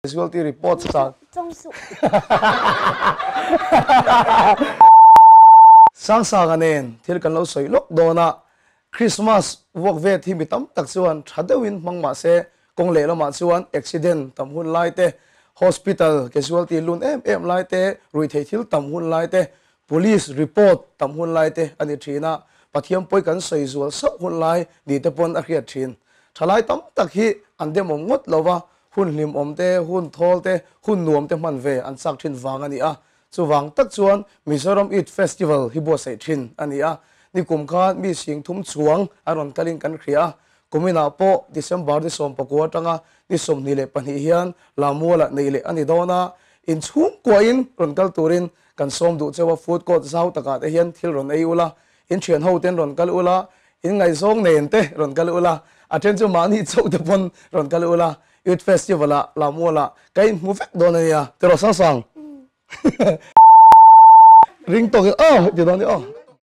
Casualty report sang. Chawng suh. Sangsanga nen thil kan lo sawi lawk dawn a, Christmas vuak vet hi mi tam tak chuan tha deuhin hmang mah se, kawng lehlamah chuan accident tam hun lai te, hospital casualty lun em em lai te, ruihtheih thil tam hun lai te, police report tam hun lai te a ni thin a, Pathian pawi kan sawi zual sauh hun lai ni te pawn a hriat thin. Thalai tam tak hi an demawm ngawt lo va, Hun hlimawm te, hun thawl te, hun nuam te hman ve an chak thin vang a ni a. Chuvang tak chuan Mizoram Youth Festival hi buatsaih thin a ni a. Nikum khan mi sing thum chuang an rawn kalin kan hria a. Kuminah pawh December ni 19 atanga ni 22 hian Lamualah neih leh a ni dawn a. Inchhungkuahin rawn kal turin kan sawm duh cheu a, food court zau takah te hian thil rawn ei ula, In thian ho ten rawn kal ula, in ngaihzawng nen te rawn kal ula, a then chu mahni chauh te pawn rawn kal ula, Youth Festival ah Lamual ah ka inhmu vek dawn a nia, tiraw Sangsang? Ring tawk in aw ti dawn ni aw.